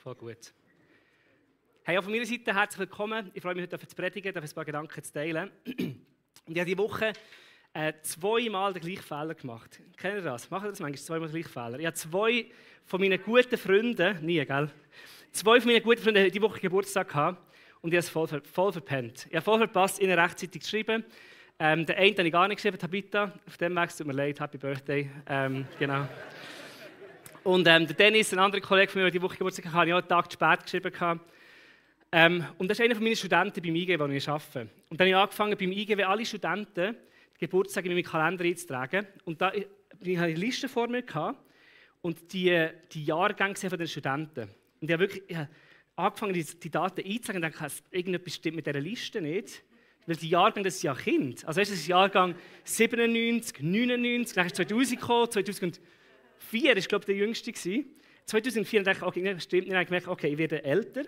Voll gut. Hey, auch von meiner Seite herzlich willkommen. Ich freue mich, heute zu predigen, ein paar Gedanken zu teilen. Und ich habe diese Woche zweimal den gleichen Fehler gemacht. Kennt ihr das? Macht ihr das manchmal? Zweimal den gleichen Fehler? Ich habe zwei von meinen guten Freunden, nie, gell? Zwei von meinen guten Freunden hatten diese Woche Geburtstag gehabt und ich habe es voll verpennt. Ich habe voll verpasst, ihnen rechtzeitig zu schreiben. Den einen habe ich gar nicht geschrieben, Tabitha. Auf dem Weg, es tut mir leid, Happy Birthday. Genau. Und der Dennis, ein anderer Kollege von mir, der diese Woche Geburtstag hatte, habe ich auch einen Tag zu spät geschrieben. Und das ist einer meiner Studenten beim IGW, wo ich arbeite. Und dann habe ich angefangen, beim IGW alle Studenten die Geburtstage in meinen Kalender einzutragen. Und da hatte ich eine Liste vor mir und die Jahrgänge von den Studenten. Und ich habe angefangen, die Daten einzutragen und dachte, irgendetwas stimmt mit dieser Liste nicht. Weil die Jahrgänge, das sind ja Kinder. Also weißt du, das ist Jahrgang 97, 99, dann ist 2000 gekommen, 2004 war, glaube ich, der jüngste. 2004 dachte ich, okay, das stimmt nicht. Dann habe ich gemerkt, okay, ich werde älter.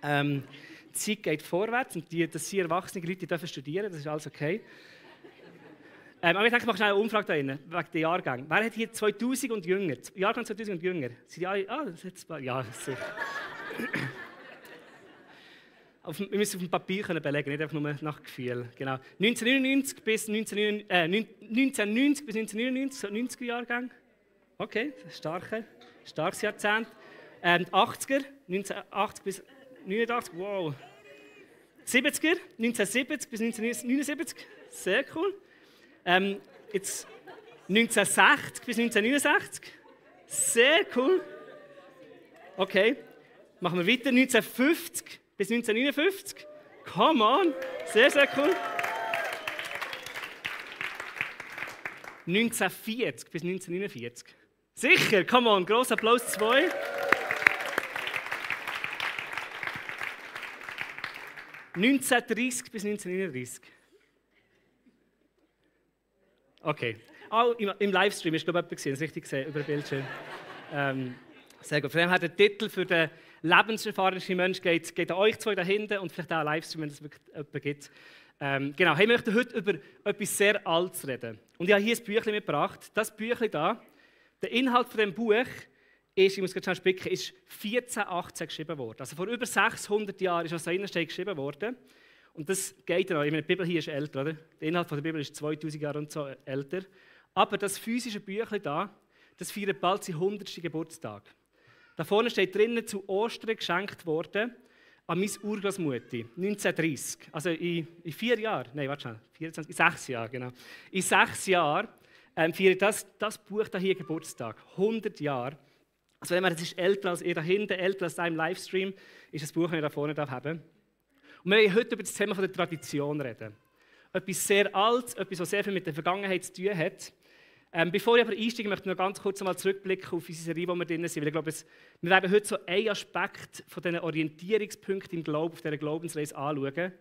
Die Zeit geht vorwärts und dass sie erwachsene Leute dürfen studieren, das ist alles okay. Aber ich denke, ich mache schnell eine Umfrage da drin, wegen der Jahrgänge. Wer hat hier 2000 und jünger? Jahrgang 2000 und jünger? Sind die alle? Das hat ein paar. Ja, sicher. Wir müssen auf dem Papier belegen, nicht einfach nur nach Gefühl. Genau. 1990 bis 1999, so 90er Jahrgang. Okay, starkes Jahrzehnt. 80er, 1980 bis 89, wow. 70er, 1970 bis 1979, sehr cool. Jetzt 1960 bis 1969, sehr cool. Okay, machen wir weiter. 1950 bis 1959, come on, sehr, sehr cool. 1940 bis 1949, sicher, come on, grosser Applaus 2. 1930 bis 1939. Okay. Auch im Livestream ist, glaube ich, jemand gesehen, das richtig gesehen, über den Bildschirm. Sehr gut. Von dem her der Titel für den lebenserfahrensten Mensch geht an euch zwei da hinten und vielleicht auch ein Livestream, wenn es wirklich jemanden gibt. Genau. Hey, ich möchte heute über etwas sehr Altes reden. Und ich habe hier ein Büchlein mitgebracht. Das Büchlein da, der Inhalt von diesem Buch ist, ich muss ganz schnell spicken, ist 1418 geschrieben worden. Also vor über 600 Jahren ist das da geschrieben worden. Und das geht ja noch. Ich meine, die Bibel hier ist älter, oder? Der Inhalt der Bibel ist 2000 Jahre und so älter. Aber das physische Büchlein da, das feiert bald seinen 100. Geburtstag. Da vorne steht drinnen, zu Ostern geschenkt worden an meine Urgroßmutti, 1930. Also in 4 Jahren, nein, warte schnell, 24, in 6 Jahren, genau. In 6 Jahren feiert das Buch da hier Geburtstag, 100 Jahre. Also wenn man, das ist älter als ihr da hinten, älter als im Livestream, ist das Buch, das ich da vorne haben. Und wir wollen heute über das Thema der Tradition reden. Etwas sehr Altes, etwas, was sehr viel mit der Vergangenheit zu tun hat. Bevor ich aber einsteige, möchte ich noch ganz kurz einmal zurückblicken auf unsere Serie, wo wir drin sind. Weil ich glaube, wir werden heute so einen Aspekt von diesen Orientierungspunkten im Glauben, auf dieser Glaubensreise anschauen.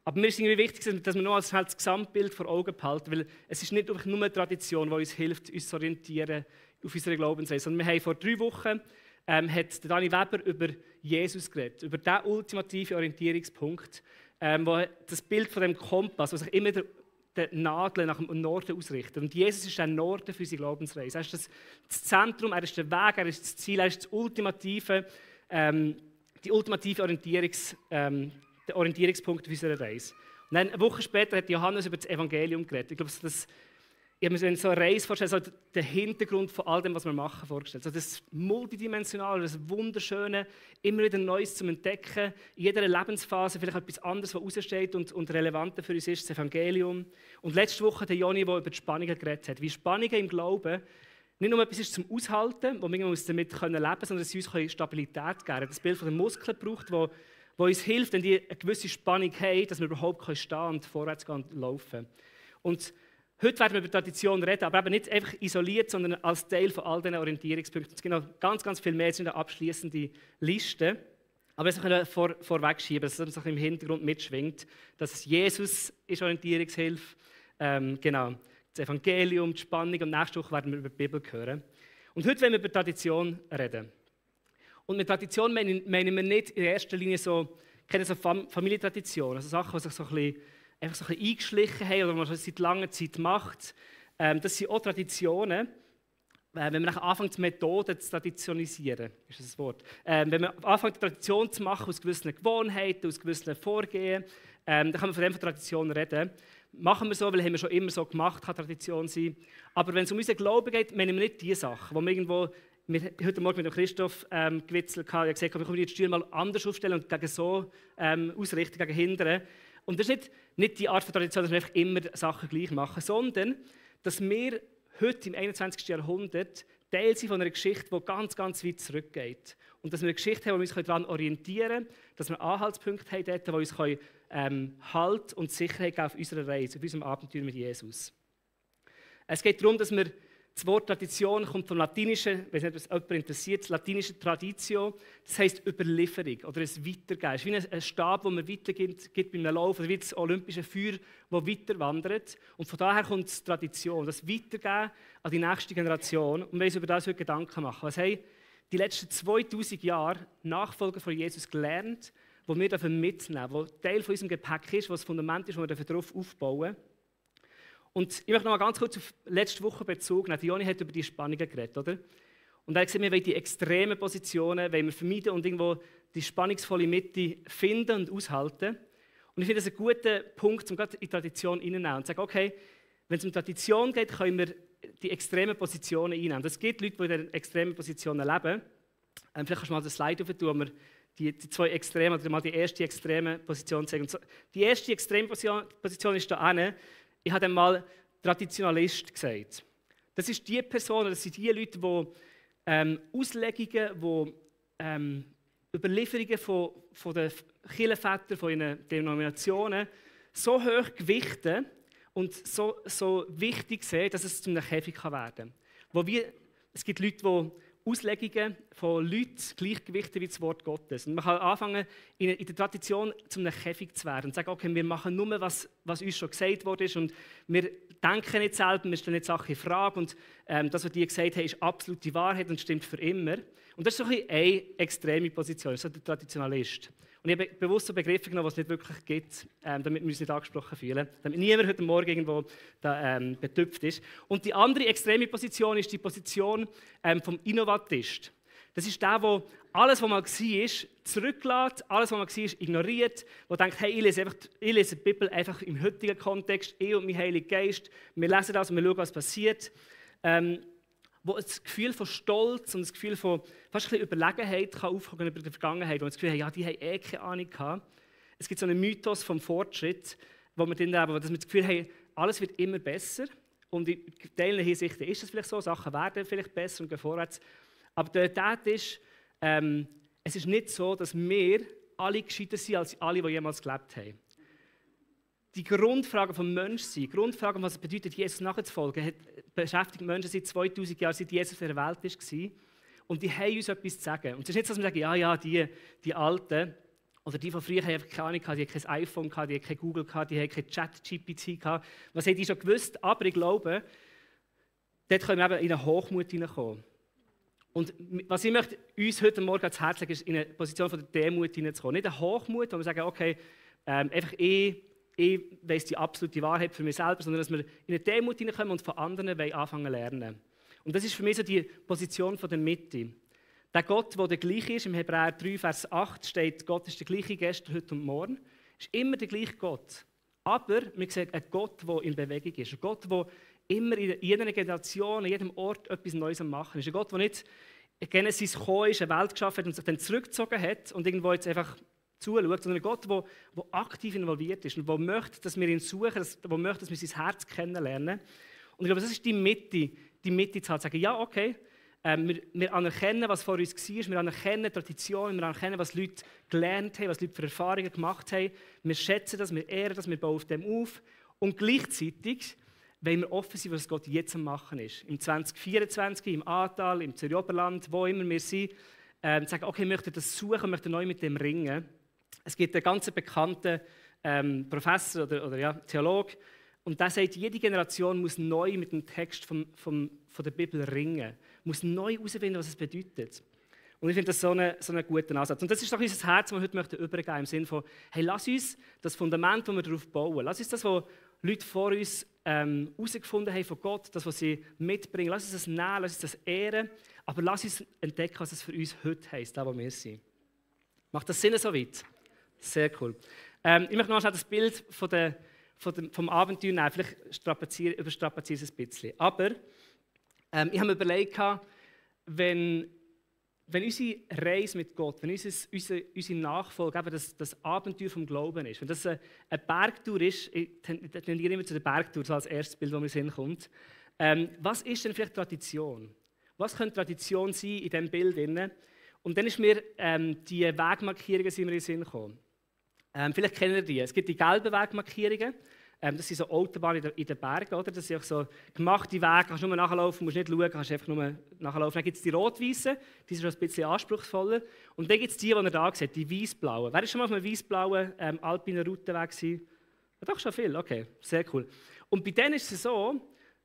Aber mir ist irgendwie wichtig, dass wir noch das Gesamtbild vor Augen behalten, weil es ist nicht einfach nur eine Tradition, die uns hilft, uns zu orientieren auf unsere Glaubensreise. Und wir haben vor 3 Wochen hat Dani Weber über Jesus geredet, über diesen ultimativen Orientierungspunkt, wo das Bild von dem Kompass, was sich immer der Nadel nach dem Norden ausrichtet. Und Jesus ist der Norden für unsere Glaubensreise. Er ist das Zentrum, er ist der Weg, er ist das Ziel, er ist das ultimative, die ultimative der Orientierungspunkt unserer Reise. Und dann, eine Woche später hat Johannes über das Evangelium geredet. Ich glaube, ich habe mir so eine Reise vorgestellt, so den Hintergrund von all dem, was wir machen, vorgestellt. So das Multidimensionale, das Wunderschöne, immer wieder Neues zum Entdecken, in jeder Lebensphase vielleicht etwas anderes, was raussteht und relevanter für uns ist, das Evangelium. Und letzte Woche der Joni, der über die Spannungen geredet hat. Wie Spannungen im Glauben nicht nur etwas ist zum Aushalten, wo wir damit leben können, sondern dass sie uns Stabilität geben. Das Bild von den Muskeln braucht, wo uns hilft, wenn die eine gewisse Spannung haben, dass wir überhaupt stehen und vorwärts gehen und laufen. Und heute werden wir über Tradition reden, aber eben nicht einfach isoliert, sondern als Teil von all diesen Orientierungspunkten. Es gibt noch ganz, ganz viel mehr, es ist eine abschliessende Liste. Aber das können wir vorweg schieben, dass es im Hintergrund mitschwingt, dass Jesus ist Orientierungshilfe, genau, das Evangelium, die Spannung und nächste Woche werden wir über die Bibel hören. Und heute wollen wir über Tradition reden. Und mit Tradition meinen wir nicht in erster Linie so Familientradition, also Sachen, die sich so ein bisschen eingeschlichen haben oder was man seit langer Zeit macht. Das sind auch Traditionen, wenn man anfängt, Methoden zu traditionalisieren, ist das ein Wort, wenn man anfängt, Tradition zu machen aus gewissen Gewohnheiten, aus gewissen Vorgehen, dann kann man von Tradition reden. Machen wir so, weil haben wir schon immer so gemacht, kann Tradition sein. Aber wenn es um unseren Glauben geht, meinen wir nicht die Sachen, wo wir irgendwo, heute Morgen mit dem Christoph gewitzelt haben, gesagt, wir können die Stühle mal anders aufstellen und gegen so ausrichten, gegen hindern. Und das ist nicht die Art von Tradition, dass wir einfach immer Sachen gleich machen, sondern dass wir heute im 21. Jahrhundert Teil sind von einer Geschichte, die ganz, ganz weit zurückgeht. Und dass wir eine Geschichte haben, wo wir uns daran orientieren können, dass wir Anhaltspunkte haben, dort, wo uns Halt und Sicherheit geben auf unserer Reise, auf unserem Abenteuer mit Jesus. Es geht darum, dass wir das Wort Tradition kommt vom Latinischen, wenn es jemand interessiert, das latinische Traditio, das heisst Überlieferung oder ein Weitergeben. Es ist wie ein Stab, den man weitergibt bei einem Lauf, oder wie das olympische Feuer, das weiter wandert. Und von daher kommt die Tradition, das Weitergeben an die nächste Generation. Und wir uns über das heute Gedanken machen. Was haben die letzten 2000 Jahre Nachfolger von Jesus gelernt, die wir mitnehmen dürfen, die Teil von unserem Gepäck ist, was das Fundament ist, wo wir darauf aufbauen dürfen. Und ich möchte noch mal ganz kurz auf letzte Woche Bezug nehmen. Joni hat über die Spannungen geredet, oder? Und er hat gesagt, wir wollen die extremen Positionen wollen wir vermeiden und irgendwo die spannungsvolle Mitte finden und aushalten. Und ich finde das einen guten Punkt, um gerade in die Tradition reinzunehmen und zu sagen, okay, wenn es um Tradition geht, können wir die extremen Positionen einnehmen. Es gibt Leute, die in den extremen Positionen leben. Vielleicht kannst du mal das Slide aufnehmen, wo wir die zwei Extremen, oder mal die erste extreme Position zeigen. Die erste extreme Position ist da hinten. Ich habe dann mal Traditionalist gesagt. Das ist die Person, das sind die Leute, die Auslegungen, die Überlieferungen von den Kirchenvätern, von ihren Denominationen so hoch gewichten und so wichtig sehen, dass es zu einem Käfig werden kann. Es gibt Leute, die Auslegungen von Leuten gleichgewichten wie das Wort Gottes. Und man kann anfangen, in der Tradition zu einem Käfig zu werden und sagen, okay, wir machen nur, was uns schon gesagt worden ist und wir denken nicht selber, wir stellen nicht Sachen in Frage und das, was die gesagt haben, ist absolute Wahrheit und stimmt für immer. Und das ist so eine extreme Position, das ist so der Traditionalist. Und ich habe bewusst so Begriffe genommen, die es nicht wirklich gibt, damit wir uns nicht angesprochen fühlen, damit niemand heute Morgen irgendwo da, betüpft ist. Und die andere extreme Position ist die Position vom Innovatist. Das ist der alles, was mal war, zurücklässt, alles, was mal war, ignoriert, der denkt, hey, ich lese die Bibel einfach im heutigen Kontext, ich und mein Heiliger Geist, wir lesen das und wir schauen, was passiert. Wo das Gefühl von Stolz und das Gefühl von fast ein bisschen Überlegenheit kann aufkommen über die Vergangenheit, wo man das Gefühl hat, ja, die haben keine Ahnung gehabt. Es gibt so einen Mythos vom Fortschritt, wo man drin haben, dass wir das Gefühl haben, alles wird immer besser. Und in teilen Hinsichten ist es vielleicht so, Sachen werden vielleicht besser und gehen vorwärts. Aber die Realität ist, es ist nicht so, dass wir alle gescheiter sind als alle, die jemals gelebt haben. Die Grundfrage vom Menschsein, die Grundfrage, was es bedeutet, Jesus nachzufolgen, beschäftigt Menschen seit 2000 Jahren, seit Jesus in der Welt war. Und die haben uns etwas zu sagen. Und es ist nicht so, dass wir sagen, ja, die Alten, oder die von früher haben einfach keine Ahnung gehabt, die haben kein iPhone gehabt, die haben kein Google gehabt, die haben kein Chat-GPT gehabt. Was haben die schon gewusst? Aber ich glaube, dort können wir eben in eine Hochmut hineinkommen. Und was ich möchte uns heute Morgen ans Herz legen, ist in eine Position von der Demut hineinzukommen. Nicht eine Hochmut, wo wir sagen, okay, einfach ich weiss die absolute Wahrheit für mich selber, sondern dass wir in eine Demut hineinkommen und von anderen anfangen zu lernen. Und das ist für mich so die Position von der Mitte. Der Gott, der gleich ist, im Hebräer 3, Vers 8 steht, Gott ist der gleiche gestern, heute und morgen, ist immer der gleiche Gott. Aber wir sehen einen Gott, der in Bewegung ist. Ein Gott, der immer in jeder Generation, an jedem Ort etwas Neues am machen ist. Ein Gott, der nicht in Genesis gekommen ist, eine Welt geschaffen hat und sich dann zurückgezogen hat und irgendwo jetzt einfach zuschaut, sondern ein Gott, der aktiv involviert ist und der möchte, dass wir ihn suchen, der möchte, dass wir sein Herz kennenlernen. Und ich glaube, das ist die Mitte zu sagen, ja, okay, wir anerkennen, was vor uns war, wir anerkennen Traditionen, wir anerkennen, was Leute gelernt haben, was Leute für Erfahrungen gemacht haben. Wir schätzen das, wir ehren das, wir bauen auf dem auf. Und gleichzeitig wollen wir offen sein, was Gott jetzt am Machen ist. Im 2024, im Ahrtal, im Zürcher Oberland, wo immer wir sind, sagen, okay, wir möchten das suchen, wir möchten neu mit dem ringen. Es gibt einen ganz bekannten Professor oder Theologe, und der sagt, jede Generation muss neu mit dem Text von der Bibel ringen, muss neu herausfinden, was es bedeutet. Und ich finde das so einen guten Ansatz. Und das ist doch unser Herz, das wir heute möchten übergeben, im Sinne von, hey, lass uns das Fundament, das wir darauf bauen, lass uns das, was Leute vor uns herausgefunden haben von Gott, das, was sie mitbringen. Lass uns das nehmen, lass uns das ehren, aber lass uns entdecken, was es für uns heute heisst, da wo wir sind. Macht das Sinn soweit? Sehr cool. Ich möchte noch das Bild vom Abenteuer nehmen. Vielleicht überstrapaziere ich es ein bisschen. Aber ich habe mir überlegt, wenn unsere Reise mit Gott, wenn unsere Nachfolge eben das Abenteuer vom Glauben ist, wenn das eine Bergtour ist, ich tendiere immer zu der Bergtour, so als erstes Bild, das mir in den Sinn kommt, was ist denn vielleicht Tradition? Was könnte Tradition sein in diesem Bild? Und dann ist mir die Wegmarkierungen in den Sinn gekommen. Vielleicht kennt ihr die. Es gibt die gelben Wegmarkierungen. Das sind so Autobahnen in den Bergen. Oder? Das sind auch so gemachte Wege. Du kannst nur nachlaufen, musst nicht schauen, kannst einfach nur nachlaufen. Dann gibt es die rot-weißen, die sind schon ein bisschen anspruchsvoller. Und dann gibt es die ihr da seht, die weiß-blauen. Wer ist schon mal auf einem weiß-blauen alpinen Routenweg gewesen? Ja, doch schon viel, okay, sehr cool. Und bei denen ist es so,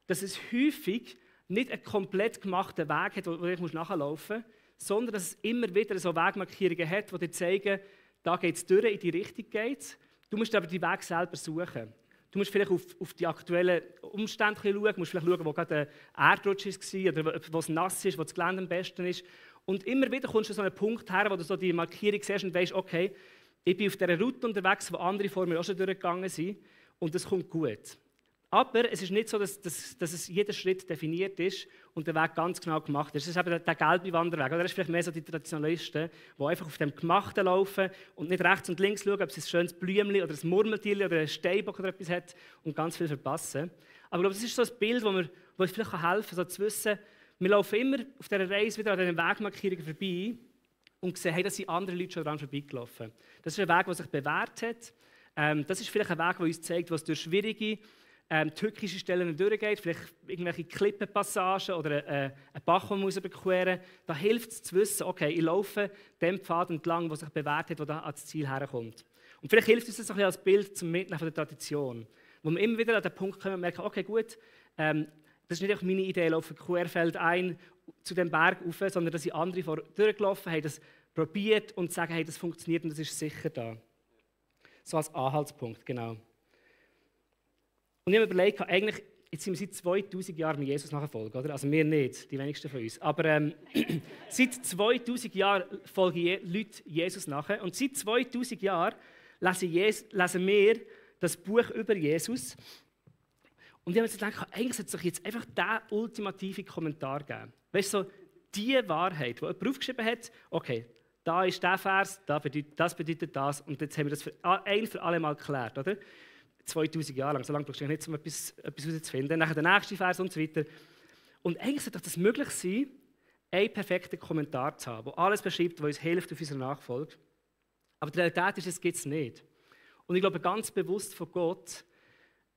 dass es häufig nicht einen komplett gemachten Weg hat, wo du nachlaufen musst, sondern dass es immer wieder so Wegmarkierungen hat, die dir zeigen, da geht es durch, in die Richtung geht. Du musst aber die Weg selber suchen. Du musst vielleicht auf die aktuellen Umstände schauen, du musst vielleicht schauen, wo gerade ein Erdrutsch war oder wo es nass ist, wo das Gelände am besten ist. Und immer wieder kommst du an so einen Punkt her, wo du so die Markierung siehst und weißt, okay, ich bin auf dieser Route unterwegs, wo andere vor mir auch schon durchgegangen sind und das kommt gut. Aber es ist nicht so, dass es jeder Schritt definiert ist und der Weg ganz genau gemacht ist. Das ist eben der gelbe Wanderweg. Oder das ist vielleicht mehr so die Traditionalisten, die einfach auf dem Gemachten laufen und nicht rechts und links schauen, ob es ein schönes Blümchen oder ein Murmeltier oder ein Steinbock oder etwas hat und ganz viel verpassen. Aber ich glaube, das ist so ein Bild, das uns vielleicht helfen kann, so zu wissen, wir laufen immer auf dieser Reise wieder an diesen Wegmarkierungen vorbei und sehen, hey, da sind andere Leute schon daran vorbeigelaufen. Das ist ein Weg, der sich bewährt hat. Das ist vielleicht ein Weg, der uns zeigt, was durch schwierige tückische Stellen durchgeht, vielleicht irgendwelche Klippenpassagen oder einen Bach, den man überqueren muss. Da hilft es zu wissen, okay, ich laufe dem Pfad entlang, der sich bewährt hat, der da ans Ziel herkommt. Und vielleicht hilft uns das ein bisschen als Bild zum Mitnehmen von der Tradition, wo wir immer wieder an den Punkt kommen und merken, okay, gut, das ist nicht auch meine Idee, ich laufe querfeld ein zu dem Berg rauf, sondern dass andere vor durchgelaufen haben, das probiert und sagen, hey, das funktioniert und das ist sicher da. So als Anhaltspunkt, genau. Und ich habe mir überlegt, eigentlich, jetzt sind wir seit 2000 Jahren mit Jesus nachfolgen, oder? Also wir nicht, die wenigsten von uns. Aber seit 2000 Jahren folgen Leute Jesus nachher. Und seit 2000 Jahren lesen wir das Buch über Jesus. Und ich habe mir gedacht, eigentlich sollte es jetzt einfach den ultimativen Kommentar geben. Weißt du, so die Wahrheit, die jemand aufgeschrieben hat, okay, da ist der Vers, das bedeutet das. Und jetzt haben wir das ein für alle Mal geklärt, oder? 2000 Jahre lang, so lange brauchst du nicht, um etwas herauszufinden. Nachher der nächste Vers und so weiter. Und eigentlich sollte das möglich sein, einen perfekten Kommentar zu haben, der alles beschreibt, was uns hilft auf unserer Nachfolge. Aber die Realität ist, es gibt es nicht. Und ich glaube, ganz bewusst von Gott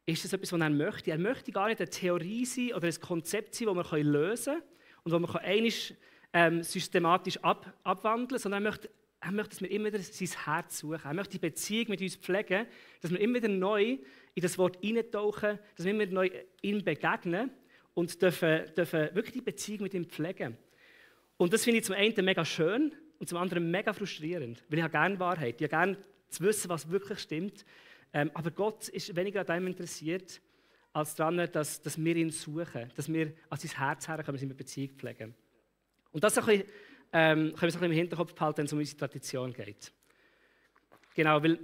ist das etwas, was er möchte. Er möchte gar nicht eine Theorie sein oder ein Konzept sein, das wir lösen können und das wir einmal systematisch abwandeln, sondern er möchte, dass wir immer wieder sein Herz suchen. Er möchte die Beziehung mit uns pflegen, dass wir immer wieder neu in das Wort eintauchen, dass wir immer wieder neu ihm begegnen und dürfen wirklich die Beziehung mit ihm pflegen. Und das finde ich zum einen mega schön und zum anderen mega frustrierend, weil ich habe gerne Wahrheit, ich habe gerne zu wissen, was wirklich stimmt. Aber Gott ist weniger an dem interessiert, als daran, dass wir ihn suchen, dass wir an sein Herz herkommen, dass wir Beziehung pflegen. Und das können wir so ein bisschen im Hinterkopf behalten, wenn es um unsere Tradition geht. Genau, weil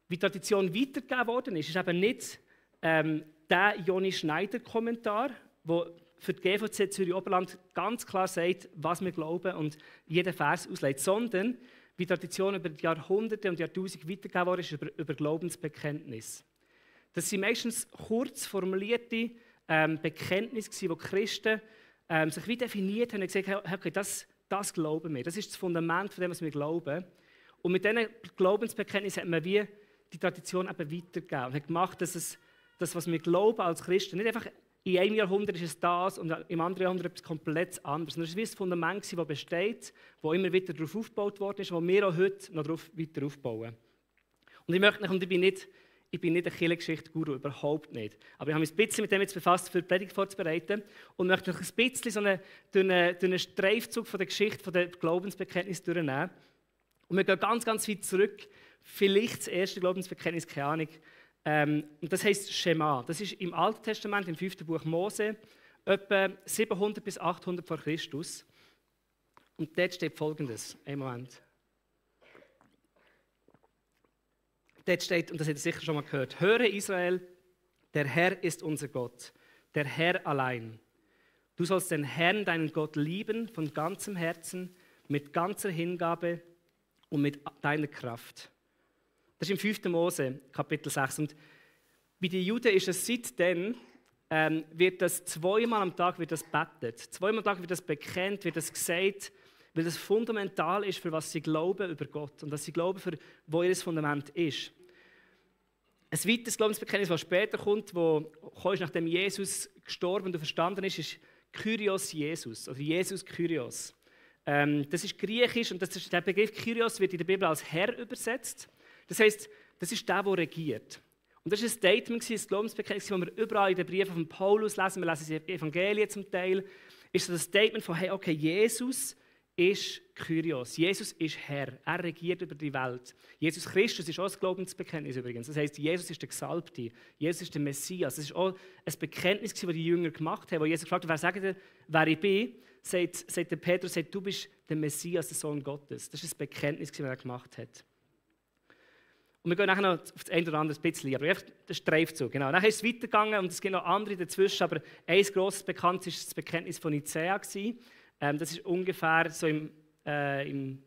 wie Tradition weitergegeben worden ist eben nicht der Joni Schneider-Kommentar, der für die GVZ Zürich-Oberland ganz klar sagt, was wir glauben und jeden Vers auslegt, sondern wie Tradition über die Jahrhunderte und Jahrtausende weitergegeben worden ist über Glaubensbekenntnis. Das sind meistens kurz formulierte Bekenntnisse, die Christen sich wie definiert haben und gesagt haben, okay, das glauben wir. Das ist das Fundament von dem, was wir glauben. Und mit diesen Glaubensbekenntnissen hat man wie die Tradition eben weitergegeben und hat gemacht, dass das, was wir glauben als Christen, nicht einfach in einem Jahrhundert ist es das und im anderen Jahrhundert etwas komplett anderes. Sondern es ist wie das Fundament, das besteht, das immer wieder darauf aufgebaut worden ist, wo wir auch heute noch darauf weiter aufbauen. Und ich möchte nicht, und ich bin nicht ein Kirchengeschichte-Guru, überhaupt nicht. Aber ich habe mich ein bisschen mit dem jetzt befasst, für die Predigt vorzubereiten und möchte noch ein bisschen so durch einen Streifzug von der Geschichte, von der Glaubensbekenntnis durchnehmen. Und wir gehen ganz, ganz weit zurück. Vielleicht das erste Glaubensbekenntnis, keine Ahnung, Und das heisst Schema. Das ist im Alten Testament, im 5. Buch Mose, etwa 700 bis 800 vor Christus. Und dort steht Folgendes. Einen Moment. Dort steht, und das habt ihr sicher schon mal gehört: Höre Israel, der Herr ist unser Gott, der Herr allein. Du sollst den Herrn, deinen Gott, lieben von ganzem Herzen, mit ganzer Hingabe und mit deiner Kraft. Das ist im 5. Mose, Kapitel 6. Und bei den Juden ist es seitdem, wird das zweimal am Tag betet. Zweimal am Tag wird das bekennt, wird das gesagt, weil das fundamental ist, für was sie glauben über Gott und was sie glauben, für wo ihr Fundament ist. Ein weiteres Glaubensbekenntnis, das später kommt, nachdem Jesus gestorben und verstanden ist Kyrios Jesus, oder Jesus Kyrios. Das ist griechisch und der Begriff Kyrios wird in der Bibel als Herr übersetzt. Das heisst, das ist der regiert. Und das war ein Statement, ein Glaubensbekenntnis, das wir überall in den Briefen von Paulus lesen. Wir lesen sie in den Evangelien zum Teil. Ist so das Statement von, hey, okay, Jesus ist Kyrios. Jesus ist Herr. Er regiert über die Welt. Jesus Christus ist auch ein Glaubensbekenntnis übrigens. Das heisst, Jesus ist der Gesalbte. Jesus ist der Messias. Das ist auch ein Bekenntnis, das die Jünger gemacht haben, wo Jesus gefragt hat, wer sagt ihr, wer ich bin? Sagt der Petrus, du bist der Messias, der Sohn Gottes. Das ist ein Bekenntnis, das er gemacht hat. Und wir gehen nachher noch auf das eine oder andere bisschen, aber echt der Streifzug. Genau. Nachher ist es weitergegangen und es gibt noch andere dazwischen, aber ein grosses Bekanntes war das Bekenntnis von Nicäa. Das ist ungefähr so im 4.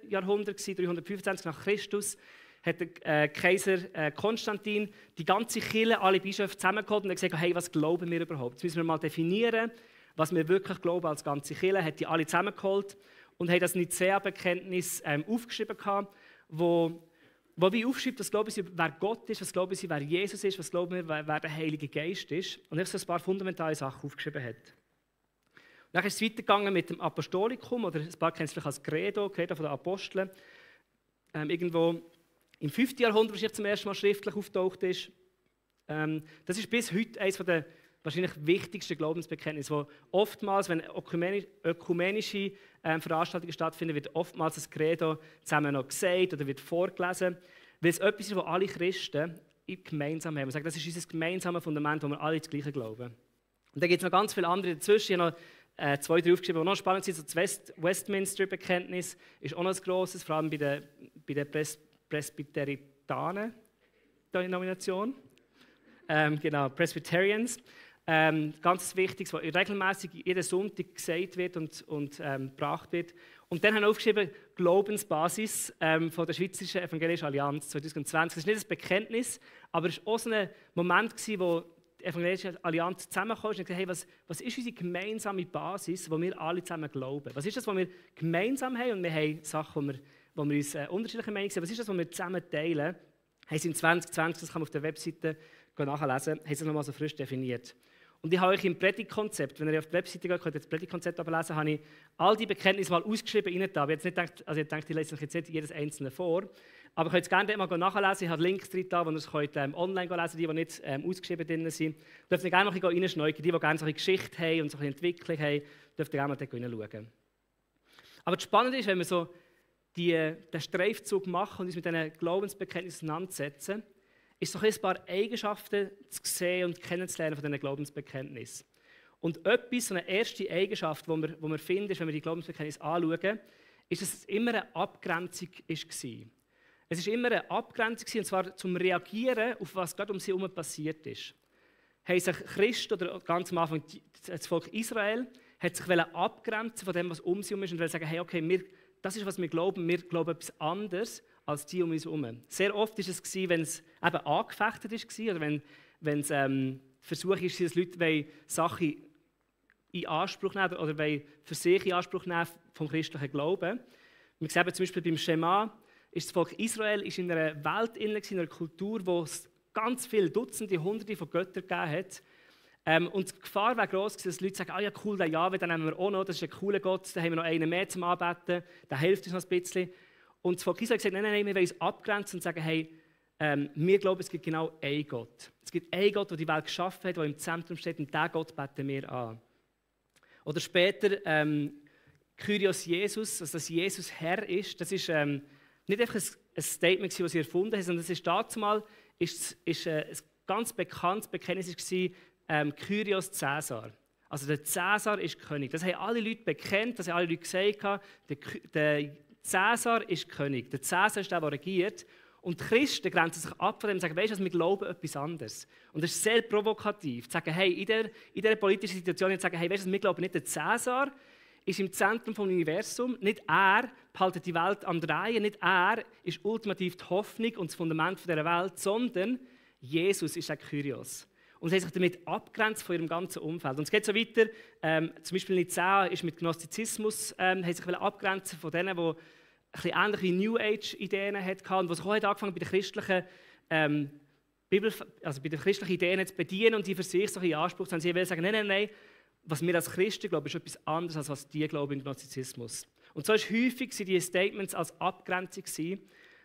Jahrhundert, 325 nach Christus, hat der Kaiser Konstantin die ganze Kirche, alle Bischöfe zusammengeholt und hat gesagt, hey, was glauben wir überhaupt? Jetzt müssen wir mal definieren, was wir wirklich glauben als ganze Kirche. Hat die alle zusammengeholt und hat das Nicäa-Bekenntnis aufgeschrieben, wo wie aufschreibt, was glauben sie, wer Gott ist, was glauben sie, wer Jesus ist, was glauben wir, wer der Heilige Geist ist. Und er so ein paar fundamentale Sachen aufgeschrieben hat. Dann ist es weitergegangen mit dem Apostolikum, oder ein paar kennen es vielleicht als Credo von den Aposteln. Irgendwo im 5. Jahrhundert wahrscheinlich zum ersten Mal schriftlich auftaucht ist. Das ist bis heute eines der wahrscheinlich wichtigsten Glaubensbekenntnisse, wo oftmals, wenn ökumenische Veranstaltungen stattfinden, wird oftmals das Credo zusammen noch gesagt oder wird vorgelesen, weil es etwas ist, was alle Christen gemeinsam haben. Man sagt, das ist unser gemeinsames Fundament, wo wir alle das Gleiche glauben. Und dann gibt es noch ganz viele andere dazwischen. Ich habe noch 2, 3 aufgeschrieben, die noch spannend sind. So das Westminster-Bekenntnis ist auch noch ein grosses, vor allem bei den Presbyteritanen-Denomination. Genau, Presbyterians. Ganz wichtig, was regelmäßig jeden Sonntag gesagt wird und gebracht wird. Und dann haben wir aufgeschrieben, Glaubensbasis von der Schweizerischen Evangelischen Allianz 2020. Das ist nicht ein Bekenntnis, aber es war auch so ein Moment, wo die Evangelische Allianz zusammengekommen ist und gesagt, hey, was ist unsere gemeinsame Basis, wo wir alle zusammen glauben? Was ist das, was wir gemeinsam haben? Und wir haben Sachen, wo wir uns unterschiedliche Meinungen sind. Was ist das, was wir zusammen teilen? Haben sie in 2020, das kann man auf der Webseite nachlesen, haben sie nochmal so frisch definiert. Und ich habe euch im Predigtkonzept, wenn ihr auf die Webseite geht, könnt ihr das Predigtkonzept ablesen, habe ich all die Bekenntnisse mal ausgeschrieben rein da. Ich denke, ich lese euch jetzt nicht jedes einzelne vor. Aber ihr könnt es gerne mal nachlesen. Ich habe Links drin, wo ihr es online lesen könnt, die nicht ausgeschrieben drin sind. Ihr dürft gerne noch reinschneiden. Die gerne so eine Geschichte haben und so eine Entwicklung haben, dürft ihr gerne mal reinschauen. Aber das Spannende ist, wenn wir so den Streifzug machen und uns mit diesen Glaubensbekenntnissen auseinandersetzen, ist so ein paar Eigenschaften zu sehen und kennenzulernen von diesen Glaubensbekenntnissen. Und so eine erste Eigenschaft, die wir finden, ist, wenn wir die Glaubensbekenntnisse anschauen, ist, dass es immer eine Abgrenzung war. Es war immer eine Abgrenzung, und zwar zum Reagieren auf was gerade um sie herum passiert ist. Haben sich Christen, oder ganz am Anfang das Volk Israel, hat sich abgrenzen von dem, was um sie herum ist, und wollen sagen, hey, okay, das ist, was wir glauben etwas anderes als die um uns herum. Sehr oft war es, wenn es eben angefechtet war, oder wenn es Versuch ist, dass Leute Sachen in Anspruch nehmen oder für sich in Anspruch nehmen vom christlichen Glauben. Wir sehen zum Beispiel beim Schema, ist das Volk Israel ist in einer Welt, in einer Kultur, wo es ganz viele Dutzende, Hunderte von Göttern gegeben hat. Und die Gefahr wäre gross, dass Leute sagen, ja cool, den Jahwe, den nehmen wir auch noch, das ist ein cooler Gott, da haben wir noch einen mehr zum Anbeten, der hilft uns noch ein bisschen. Und das Volk Israel hat gesagt, nein, wir wollen uns abgrenzen und sagen, hey, wir glauben, es gibt genau einen Gott. Es gibt einen Gott, der die Welt geschaffen hat, der im Zentrum steht, und diesen Gott beten wir an. Oder später, Kyrios Jesus, also dass Jesus Herr ist, das ist nicht einfach ein Statement, das sie erfunden haben, sondern das ist dazumal ein ganz bekanntes Bekenntnis war Kyrios Caesar. Also der Caesar ist König. Das haben alle Leute bekennt, das haben alle Leute gesagt, der Caesar ist König. Der Caesar ist der regiert. Und die Christen grenzen sich ab von dem und sagen, weisst du, wir glauben etwas anderes. Und das ist sehr provokativ. Zu sagen, hey, in dieser politischen Situation zu sagen, hey, weisst du, wir glauben nicht, der Caesar ist im Zentrum des Universums, nicht er behaltet die Welt an der Reihe, nicht er ist ultimativ die Hoffnung und das Fundament dieser Welt, sondern Jesus ist der Kyrios. Und sie haben sich damit abgrenzt von ihrem ganzen Umfeld. Und es geht so weiter, zum Beispiel Nicäa ist mit Gnostizismus, haben sich abgrenzen von denen, die ein bisschen ähnliche New Age-Ideen hatten und die auch angefangen bei den christlichen also bei den christlichen Ideen zu bedienen und die für sich so in Anspruch zu haben. Sie wollen sagen, nein, was wir als Christen glauben, ist etwas anderes, als was die glauben im Gnostizismus. Und so ist häufig diese Statements als Abgrenzung gewesen,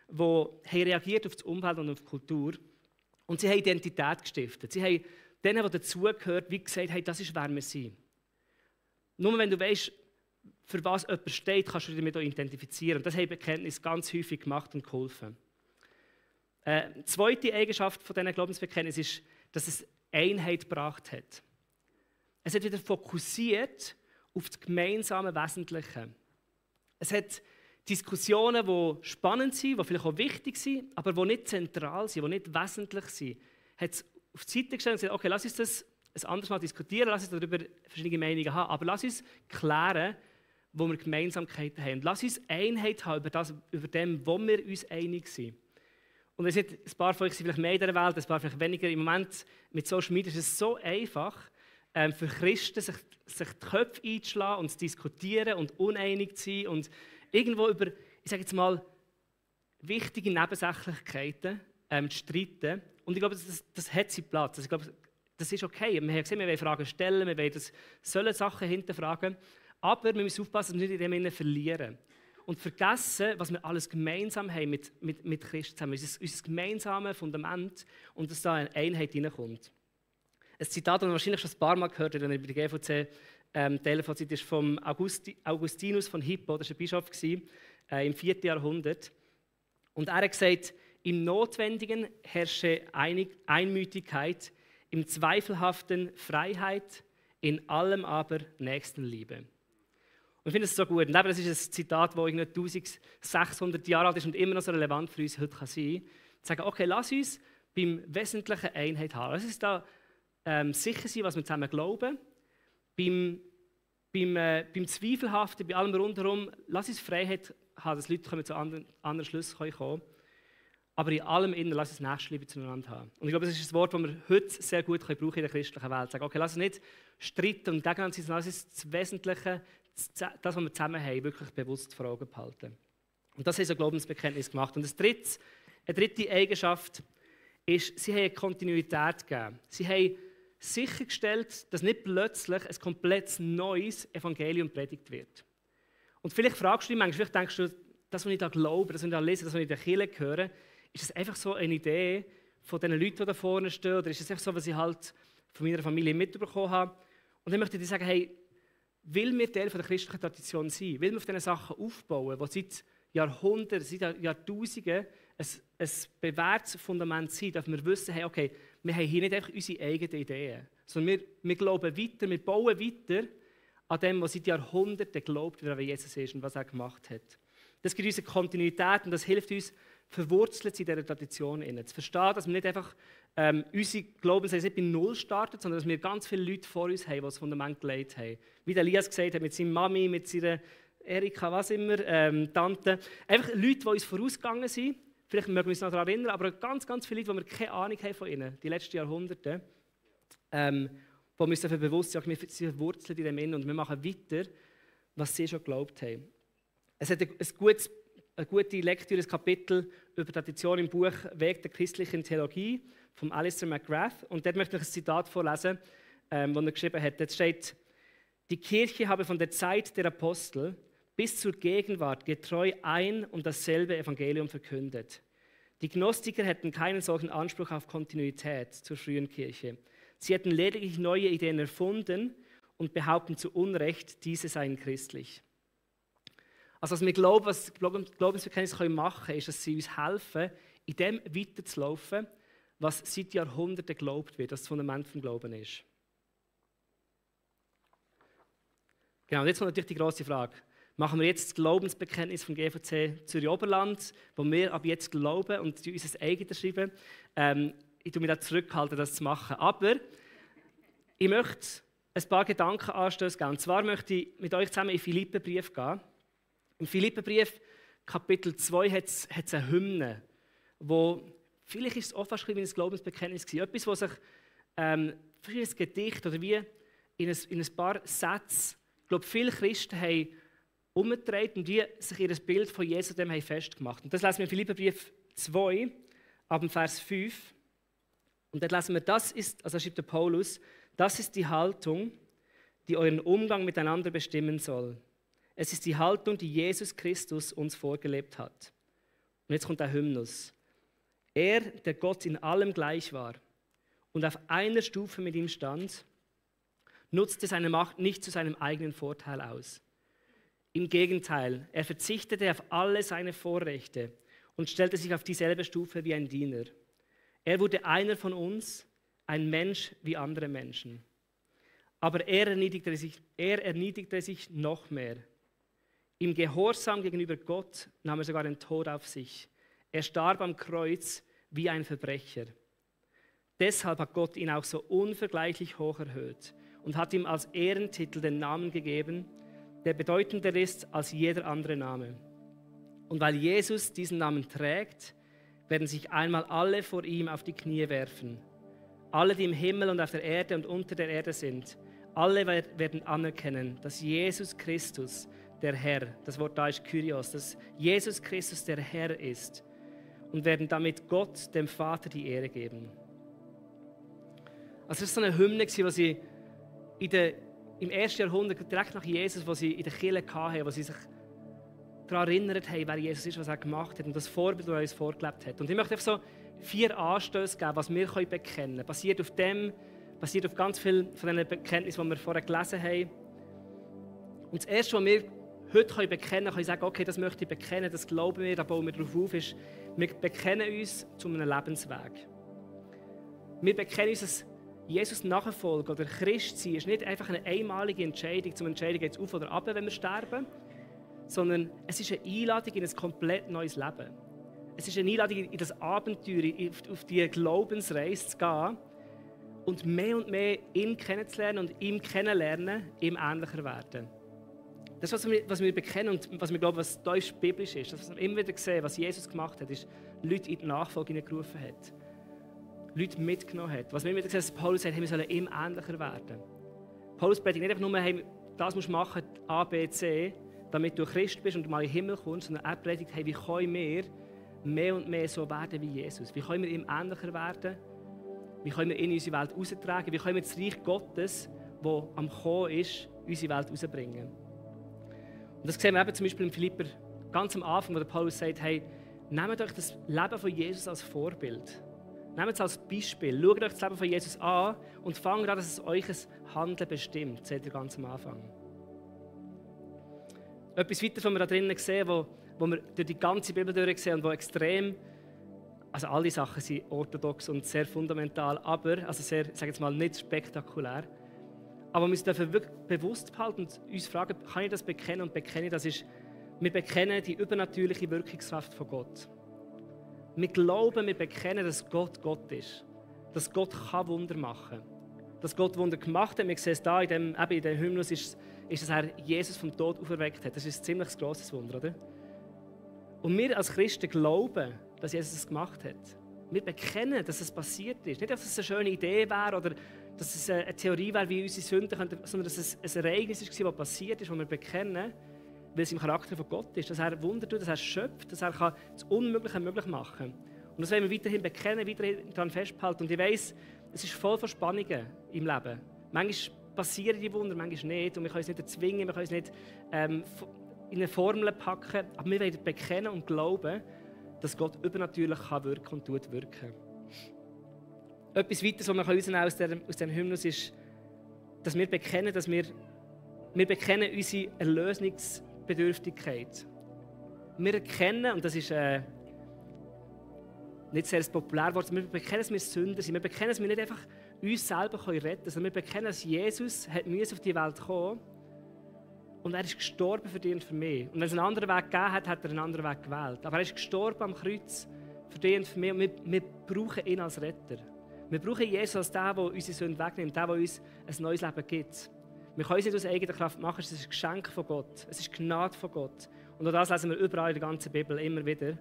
die reagiert auf das Umfeld und auf die Kultur. Und sie haben Identität gestiftet. Sie haben denen, die dazugehört, wie gesagt, hey, das ist, wer wir sind. Nur wenn du weißt, für was jemand steht, kannst du dich damit auch identifizieren. Und das haben Bekenntnisse ganz häufig gemacht und geholfen. Die zweite Eigenschaft von diesen Glaubensbekenntnissen ist, dass es Einheit gebracht hat. Es hat wieder fokussiert auf das gemeinsame Wesentliche. Es hat Diskussionen, die spannend sind, die vielleicht auch wichtig sind, aber die nicht zentral sind, die nicht wesentlich sind, hat es auf die Seite gestellt und gesagt, okay, lass uns das ein anderes Mal diskutieren, lass uns darüber verschiedene Meinungen haben, aber lass uns klären, wo wir Gemeinsamkeiten haben. Lass uns Einheit haben über dem, wo wir uns einig sind. Und es sind ein paar von euch sind vielleicht mehr in dieser Welt, ein paar vielleicht weniger. Im Moment mit Social Media ist es so einfach, für Christen sich die Köpfe einzuschlagen und zu diskutieren und uneinig zu sein und irgendwo über, ich sage jetzt mal, wichtige Nebensächlichkeiten zu streiten. Und ich glaube, das hat seinen Platz. Also ich glaube, das ist okay. Wir haben gesehen, wir wollen Fragen stellen, wir sollen Sachen hinterfragen. Aber wir müssen aufpassen, dass wir nicht in dem Sinne verlieren. Und vergessen, was wir alles gemeinsam haben mit Christen zusammen. Unser gemeinsames Fundament und dass da eine Einheit hineinkommt. Ein Zitat, das wir wahrscheinlich schon ein paar Mal gehört haben, wenn ich bei der GVC Teil ist vom Augustinus von Hippo, das war ein Bischof im 4. Jahrhundert. Und er hat gesagt, im Notwendigen herrsche Einmütigkeit, im Zweifelhaften Freiheit, in allem aber Nächstenliebe. Und ich finde es so gut. Und das ist ein Zitat, das 1600 Jahre alt ist und immer noch so relevant für uns heute sein kann. Zu sagen, okay, lass uns beim Wesentlichen Einheit haben. Lass uns da sicher sein, was wir zusammen glauben. Beim Zweifelhaften, bei allem rundherum, lass uns Freiheit haben, dass Leute zu anderen Schlüssen kommen können. Aber in allem innen, lass uns Nächstenliebe zueinander haben. Und ich glaube, das ist ein Wort, das wir heute sehr gut brauchen in der christlichen Welt. Sagen, okay, lass uns nicht streiten und gegeneinander sein, sondern lass uns das Wesentliche, das, was wir zusammen haben, wirklich bewusst vor Augen behalten. Und das haben so Glaubensbekenntnis gemacht. Und eine dritte Eigenschaft ist, sie haben eine Kontinuität gegeben. Sie haben sichergestellt, dass nicht plötzlich ein komplett neues Evangelium predigt wird. Und vielleicht fragst du dich manchmal, vielleicht denkst du, das, was ich da glaube, das, was ich da lese, das, was ich in der Kirche höre, ist das einfach so eine Idee von den Leuten, die da vorne stehen, oder ist das einfach so, was ich halt von meiner Familie mitbekommen habe? Und dann möchte ich dir sagen, hey, will wir Teil der christlichen Tradition sein? Will wir auf diesen Sachen aufbauen, die seit Jahrhunderten, seit Jahrtausenden ein bewährtes Fundament sind, dass wir wissen, hey, okay, wir haben hier nicht einfach unsere eigenen Ideen, sondern wir glauben weiter, wir bauen weiter an dem, was seit Jahrhunderten geglaubt wird, wie Jesus ist und was er gemacht hat. Das gibt uns eine Kontinuität und das hilft uns, verwurzelt in dieser Tradition zu verstehen, dass wir nicht einfach unsere Glaubensreise nicht bei Null starten, sondern dass wir ganz viele Leute vor uns haben, die das Fundament gelegt haben. Wie der Elias gesagt hat, mit seiner Mami, mit seiner Erika, was immer, Tante. Einfach Leute, die uns vorausgegangen sind. Vielleicht mögen wir uns noch daran erinnern, aber ganz, ganz viele Leute, die wir keine Ahnung haben von ihnen, die letzten Jahrhunderte, wo wir uns dafür bewusst sind, wir sind verwurzelt in dem Innen und wir machen weiter, was sie schon geglaubt haben. Es hat eine gute Lektüre, ein Kapitel über Tradition im Buch Weg der christlichen Theologie von Alistair McGrath. Und dort möchte ich ein Zitat vorlesen, das er geschrieben hat. Dort steht, die Kirche habe von der Zeit der Apostel bis zur Gegenwart getreu ein und dasselbe Evangelium verkündet. Die Gnostiker hätten keinen solchen Anspruch auf Kontinuität zur frühen Kirche. Sie hätten lediglich neue Ideen erfunden und behaupten zu Unrecht, diese seien christlich. Also was wir glauben, was Glaubensbekenntnisse machen können, ist, dass sie uns helfen, in dem weiterzulaufen, was seit Jahrhunderten geglaubt wird, dass das Fundament vom Glauben ist. Genau, und jetzt kommt natürlich die grosse Frage. Machen wir jetzt das Glaubensbekenntnis vom GVC Zürich Oberland, wo wir ab jetzt glauben und unser eigenes schreiben. Ich tue mich da zurückhalten, das zu machen. Aber ich möchte ein paar Gedankenanstöße geben. Und zwar möchte ich mit euch zusammen in den Philipperbrief gehen. Im Philipperbrief, Kapitel 2, hat es eine Hymne, wo vielleicht ist es auch fast wie ein Glaubensbekenntnis gewesen. Etwas, wo sich ein Gedicht oder wie in ein paar Sätzen, ich glaube, viele Christen haben umgedreht und die sich ihr Bild von Jesus dem haben festgemacht. Und das lesen wir im Philipperbrief 2, ab dem Vers 5. Und dort lesen wir, das ist, also schreibt der Paulus, das ist die Haltung, die euren Umgang miteinander bestimmen soll. Es ist die Haltung, die Jesus Christus uns vorgelebt hat. Und jetzt kommt der Hymnus. Er, der Gott in allem gleich war und auf einer Stufe mit ihm stand, nutzte seine Macht nicht zu seinem eigenen Vorteil aus. Im Gegenteil, er verzichtete auf alle seine Vorrechte und stellte sich auf dieselbe Stufe wie ein Diener. Er wurde einer von uns, ein Mensch wie andere Menschen. Aber er erniedrigte sich noch mehr. Im Gehorsam gegenüber Gott nahm er sogar den Tod auf sich. Er starb am Kreuz wie ein Verbrecher. Deshalb hat Gott ihn auch so unvergleichlich hoch erhöht und hat ihm als Ehrentitel den Namen gegeben, der bedeutender ist als jeder andere Name. Und weil Jesus diesen Namen trägt, werden sich einmal alle vor ihm auf die Knie werfen. Alle, die im Himmel und auf der Erde und unter der Erde sind, alle werden anerkennen, dass Jesus Christus der Herr, das Wort da ist Kyrios, dass Jesus Christus der Herr ist und werden damit Gott, dem Vater, die Ehre geben. Also das war so eine Hymne, die sie im 1. Jahrhundert, direkt nach Jesus, wo sie in der Kirche hatten, wo sie sich daran erinnert haben, wer Jesus ist, was er gemacht hat und das Vorbild, das er uns vorgelebt hat. Und ich möchte einfach so 4 Anstöße geben, was wir bekennen können. Basiert auf ganz vielen von den Bekenntnissen, die wir vorher gelesen haben. Und das Erste, was wir heute bekennen können, sagen, okay, das möchte ich bekennen, das glauben wir, da bauen wir darauf auf, ist, wir bekennen uns zu einem Lebensweg. Wir bekennen uns, dass Jesus Nachfolger oder Christsein ist nicht einfach eine einmalige Entscheidung, zum Entscheiden geht es auf oder ab, wenn wir sterben, sondern es ist eine Einladung in ein komplett neues Leben. Es ist eine Einladung in das Abenteuer, auf die Glaubensreise zu gehen und mehr ihn kennenzulernen und ihm kennenlernen, ihm ähnlicher werden. Das ist, was wir bekennen und was wir glauben, was da biblisch ist. Das, was wir immer wieder sehen, was Jesus gemacht hat, ist, Leute in die Nachfolge gerufen hat. Leute mitgenommen hat. Was wir immer wieder sehen, dass Paulus sagt, hey, wir sollen ihm ähnlicher werden. Paulus predigt nicht einfach nur, hey, das musst du machen, A, B, C, damit du Christ bist und mal in den Himmel kommst, sondern er predigt, hey, wie können wir mehr und mehr so werden wie Jesus? Wie können wir ihm ähnlicher werden? Wie können wir ihn in unsere Welt raustragen? Wie können wir das Reich Gottes, das am Kommen ist, in unsere Welt rausbringen? Und das sehen wir eben zum Beispiel im Philipper ganz am Anfang, wo der Paulus sagt, hey, nehmt euch das Leben von Jesus als Vorbild. Nehmt es als Beispiel. Schaut euch das Leben von Jesus an und fangt an, dass es euch ein Handeln bestimmt, seht ihr ganz am Anfang. Etwas weiter, was wir da drinnen sehen, wo wir durch die ganze Bibel durchsehen und wo extrem, also alle Sachen sind orthodox und sehr fundamental, aber, also sehr, ich sage jetzt mal, nicht spektakulär. Aber wir dürfen wirklich bewusst behalten und uns fragen, kann ich das bekennen und bekenne ich das? Ist, wir bekennen die übernatürliche Wirkungskraft von Gott. Wir glauben, wir bekennen, dass Gott Gott ist. Dass Gott Wunder machen kann. Dass Gott Wunder gemacht hat. Wir sehen es da, in dem Hymnus ist, dass er Jesus vom Tod auferweckt hat. Das ist ein ziemlich grosses Wunder, oder? Und wir als Christen glauben, dass Jesus es gemacht hat. Wir bekennen, dass es passiert ist. Nicht, dass es eine schöne Idee wäre oder dass es eine Theorie wäre, wie unsere Sünden könnten, sondern dass es ein Ereignis war, das passiert ist, das wir bekennen, weil es im Charakter von Gott ist, dass er Wunder tut, dass er schöpft, dass er das Unmögliche möglich machen kann. Und das wollen wir weiterhin bekennen, weiterhin daran festhalten. Und ich weiss, es ist voll von Spannungen im Leben. Manchmal passieren die Wunder, manchmal nicht. Und wir können es nicht erzwingen, wir können es nicht in eine Formel packen. Aber wir wollen bekennen und glauben, dass Gott übernatürlich wirken und tut wirken. Etwas weiteres, was wir rausnehmen aus dem Hymnus ist, dass wir bekennen, bekennen unsere Erlösungsbedürftigkeit. Wir erkennen, und das ist nicht sehr populär Wort, wir bekennen, dass wir Sünder sind. Wir bekennen, dass wir nicht einfach uns selber retten können, sondern wir bekennen, dass Jesus auf die Welt kommen und er ist gestorben für dich und für mich. Und wenn es einen anderen Weg gegeben hat, hat er einen anderen Weg gewählt. Aber er ist gestorben am Kreuz für dich und für mich. Und wir brauchen ihn als Retter. Wir brauchen Jesus als der unsere Sünden wegnimmt, der uns ein neues Leben gibt. Wir können es nicht aus eigener Kraft machen, es ist ein Geschenk von Gott. Es ist Gnade von Gott. Und auch das lesen wir überall in der ganzen Bibel immer wieder.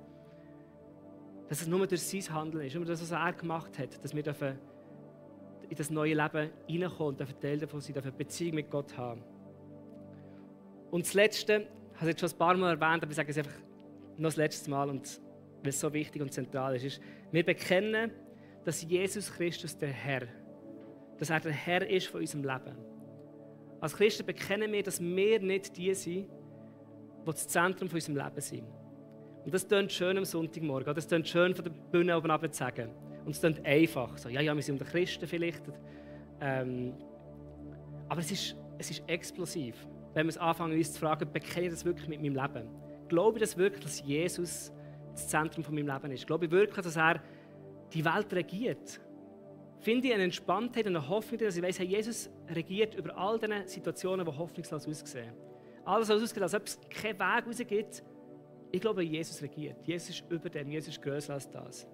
Dass es nur durch sein Handeln ist, nur das, was er gemacht hat, dass wir in das neue Leben hineinkommen und Teil davon sein, eine Beziehung mit Gott haben. Und das Letzte, ich habe es jetzt schon ein paar Mal erwähnt, aber ich sage es einfach noch das letzte Mal, und weil es so wichtig und zentral ist, wir bekennen, dass Jesus Christus der Herr, dass er der Herr ist von unserem Leben. Als Christen bekennen wir, dass wir nicht die sind, die das Zentrum von unserem Leben sind. Und das klingt schön am Sonntagmorgen, das klingt schön von der Bühne oben runter zu sagen. Und es klingt einfach, so, ja, wir sind unter Christen vielleicht. Aber es ist explosiv, wenn wir es anfangen, uns zu fragen, bekenne ich das wirklich mit meinem Leben? Glaube ich das wirklich, dass Jesus das Zentrum von meinem Leben ist? Glaube ich wirklich, dass er die Welt regiert? Finde ich eine Entspanntheit und eine Hoffnung, dass ich weiss, hey, Jesus regiert über all diese Situationen, die hoffnungslos aussehen. Alles, was aussieht, als ob es keinen Weg raus gibt. Ich glaube, Jesus regiert. Jesus ist über dem. Jesus ist grösser als das.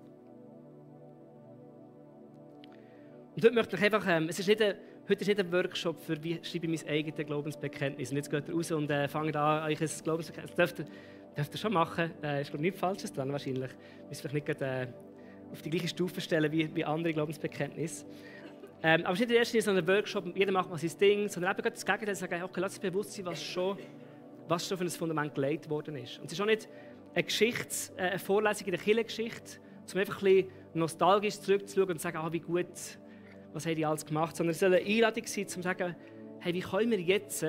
Und heute möchte ich einfach, heute ist nicht ein Workshop für, wie schreibe ich mein eigenes Glaubensbekenntnis. Und jetzt geht ihr raus und fangt an, euch ein Glaubensbekenntnis. Das dürft ihr schon machen. Ist, glaube ich, nichts Falsches dran wahrscheinlich. Ihr müsst vielleicht nicht auf die gleiche Stufe stellen wie andere Glaubensbekenntnisse. Aber es ist nicht der erste so ein Workshop, jeder macht mal sein Ding, sondern eben das Gegenteil, sagen, okay, lass uns bewusst sein, was schon für ein Fundament gelegt worden ist. Und es ist auch nicht eine Vorlesung in der Kirchengeschichte, um einfach ein bisschen nostalgisch zurückzuschauen und zu sagen, wie gut, was haben die alles gemacht, sondern es soll eine Einladung sein, um zu sagen, hey, wie können wir jetzt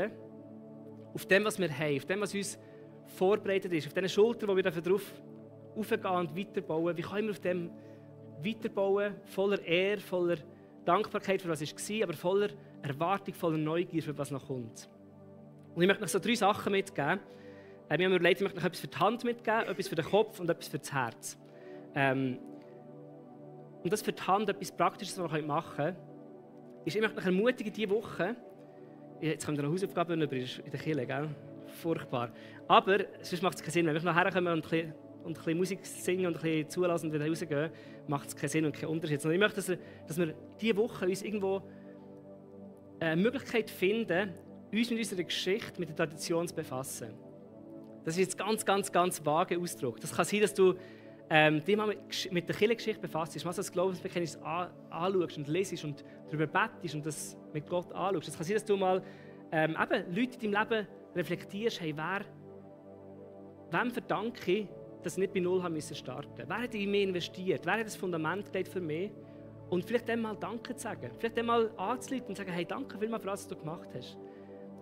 auf dem, was wir haben, auf dem, was uns vorbereitet ist, auf diesen Schultern, wo wir darauf aufgehen und weiterbauen, wie können wir auf dem weiterbauen, voller Ehre, voller Dankbarkeit für was war, aber voller Erwartung, voller Neugier für was noch kommt. Und ich möchte euch so 3 Sachen mitgeben. Wir haben überlegt, ich möchte euch etwas für die Hand mitgeben, etwas für den Kopf und etwas für das Herz. Und das für die Hand, etwas Praktisches, was ihr machen könnt, ist, ich möchte euch ermutigen, diese Woche, jetzt kommt eine Hausaufgabe über in der Kirche, gell? Furchtbar. Aber sonst macht es keinen Sinn, wenn wir nachher kommen und ein bisschen Musik singen und ein bisschen zulassen und wieder rausgehen, macht es keinen Sinn und keinen Unterschied. Sondern ich möchte, dass wir diese Woche uns irgendwo eine Möglichkeit finden, uns mit unserer Geschichte, mit der Tradition zu befassen. Das ist jetzt ganz, ganz, ganz vage Ausdruck. Das kann sein, dass du dich mal mit der Kirchengeschichte befasst, mal so das Glaubensbekenntnis anschaust und lesest und darüber bettest und das mit Gott anschaust. Das kann sein, dass du mal Leute in deinem Leben reflektierst, hey, wem verdanke ich, dass ich nicht bei Null haben starten musste? Wer hat in mich investiert? Wer hat das Fundament gelegt für mich? Und vielleicht dem mal Danke zu sagen. Vielleicht dem mal anzuleiten und zu sagen, hey, danke vielmals für alles, was du gemacht hast.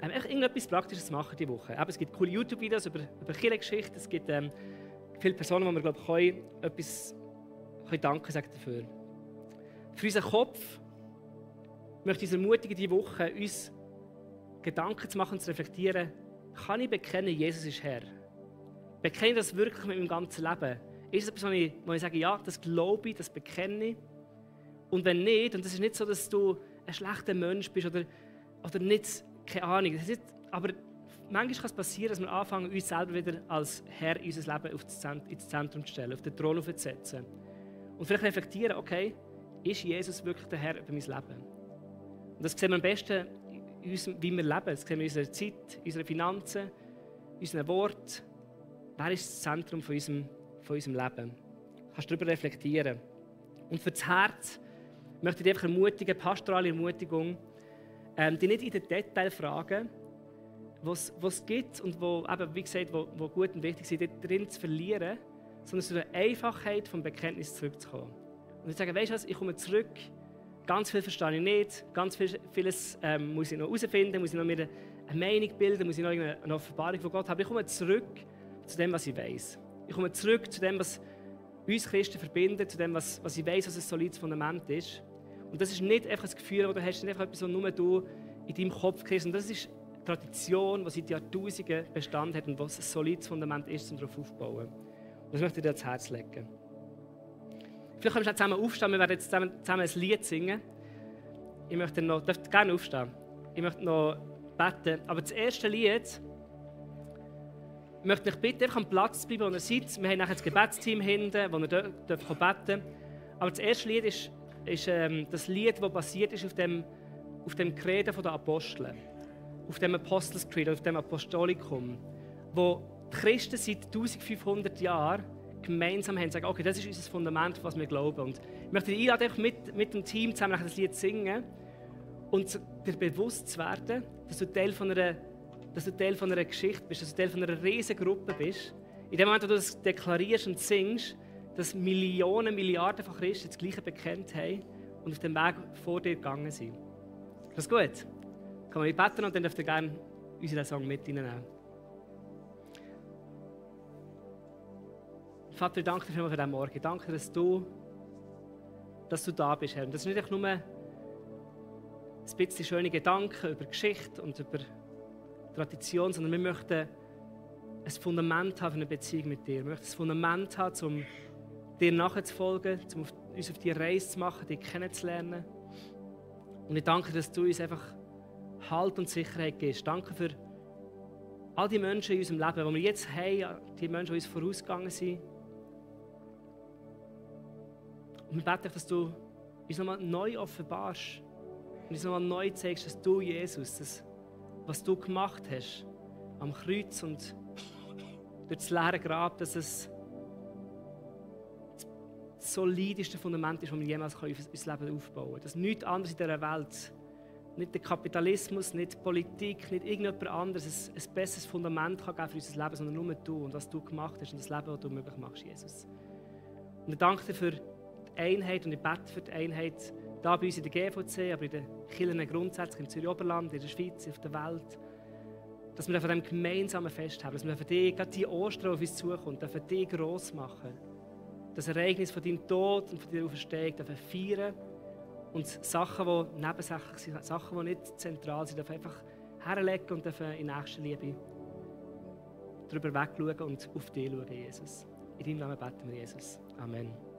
Irgendetwas Praktisches machen diese Woche. Es gibt coole YouTube-Videos über Kirchengeschichte. Es gibt viele Personen, die wir etwas Danke sagen dafür. Für unseren Kopf möchte ich uns ermutigen, diese Woche uns Gedanken zu machen und zu reflektieren, kann ich bekennen, Jesus ist Herr? Bekenne ich das wirklich mit meinem ganzen Leben? Ist es etwas, wo ich sage, ja, das glaube ich, das bekenne ich? Und wenn nicht, und das ist nicht so, dass du ein schlechter Mensch bist oder nicht, keine Ahnung, das ist nicht, aber manchmal kann es passieren, dass wir anfangen, uns selber wieder als Herr in unser Leben ins Zentrum zu stellen, auf den Thron zu setzen. Und vielleicht reflektieren, okay, ist Jesus wirklich der Herr über mein Leben? Und das sehen wir am besten, wie wir leben. Das sehen wir in unserer Zeit, unseren Finanzen, unseren Worten. Wer ist das Zentrum von unserem Leben? Du kannst darüber reflektieren. Und für das Herz möchte ich dich einfach ermutigen, pastorale Ermutigung, die nicht in den Detail fragen, was es gibt und wo, eben, wie gesagt, wo gut und wichtig sind, drin zu verlieren, sondern zu der Einfachheit vom Bekenntnis zurückzukommen. Und ich sage, weißt du was, ich komme zurück, ganz viel verstehe ich nicht, ganz vieles muss ich noch herausfinden, muss ich noch mir eine Meinung bilden, muss ich noch eine Offenbarung von Gott haben. Ich komme zurück zu dem, was ich weiss. Ich komme zurück zu dem, was uns Christen verbindet, zu dem, was ich weiss, was ein solides Fundament ist. Und das ist nicht einfach ein Gefühl, das du hast, nicht einfach etwas, was nur du in deinem Kopf kriegst. Und das ist eine Tradition, die seit Jahrtausenden Bestand hat und was ein solides Fundament ist, um darauf aufzubauen. Und das möchte ich dir ans Herz legen. Vielleicht können wir zusammen aufstehen, wir werden jetzt zusammen ein Lied singen. Ich möchte noch, dürft gerne aufstehen. Ich möchte noch beten. Aber das erste Lied, ich möchte euch bitten, einfach am Platz zu bleiben, wo ihr seid. Wir haben nachher das Gebetsteam hinten, wo ihr beten dürft. Aber das erste Lied ist das Lied, das basiert ist auf dem Credo der Apostel. Auf dem Apostles-Credo, auf dem Apostolikum. Wo die Christen seit 1500 Jahren gemeinsam haben, sagen, okay, das ist unser Fundament, was wir glauben. Und ich möchte dich einladen, mit dem Team zusammen das Lied zu singen und dir bewusst zu werden, dass du Teil von einer Geschichte bist, dass du Teil von einer riesigen Gruppe bist. In dem Moment, wo du das deklarierst und singst, dass Millionen, Milliarden von Christen das Gleiche bekennt haben und auf dem Weg vor dir gegangen sind. Das ist gut. Kann man beten und dann dürft ihr gerne unseren Song mit reinnehmen. Vater, ich danke dir für diesen Morgen. Danke, dass du da bist, Herr. Und das ist nicht nur ein bisschen schöne Gedanken über Geschichte und über Tradition, sondern wir möchten ein Fundament haben für eine Beziehung mit dir. Wir möchten ein Fundament haben, um dir nachzufolgen, um uns auf die Reise zu machen, dich kennenzulernen. Und ich danke, dass du uns einfach Halt und Sicherheit gibst. Danke für all die Menschen in unserem Leben, die wir jetzt haben, die Menschen, die uns vorausgegangen sind. Und wir beten, dass du uns nochmal neu offenbarst und uns nochmal neu zeigst, dass du, Jesus, das, was du gemacht hast am Kreuz und durch das leere Grab, dass es das solideste Fundament ist, das wir jemals auf unser Leben aufbauen können. Dass nichts anderes in dieser Welt, nicht der Kapitalismus, nicht die Politik, nicht irgendjemand anderes ein besseres Fundament kann geben für unser Leben, sondern nur du und was du gemacht hast und das Leben, das du möglich machst, Jesus. Und ich danke dir für die Einheit und ich bete für die Einheit da bei uns in der GVC, aber in den Kirchen grundsätzlich, im Zürich-Oberland, in der Schweiz, auf der Welt. Dass wir von dem gemeinsamen Fest haben, dass wir für dich, gerade die Ostern auf uns zukommt, für dich gross machen. Das Ereignis von deinem Tod und von deiner Auferstehung feiern und Sachen, die nebensächlich sind, Sachen, die nicht zentral sind, einfach herlegen und in Nächstenliebe darüber wegschauen und auf dich schauen, Jesus. In deinem Namen beten wir, Jesus. Amen.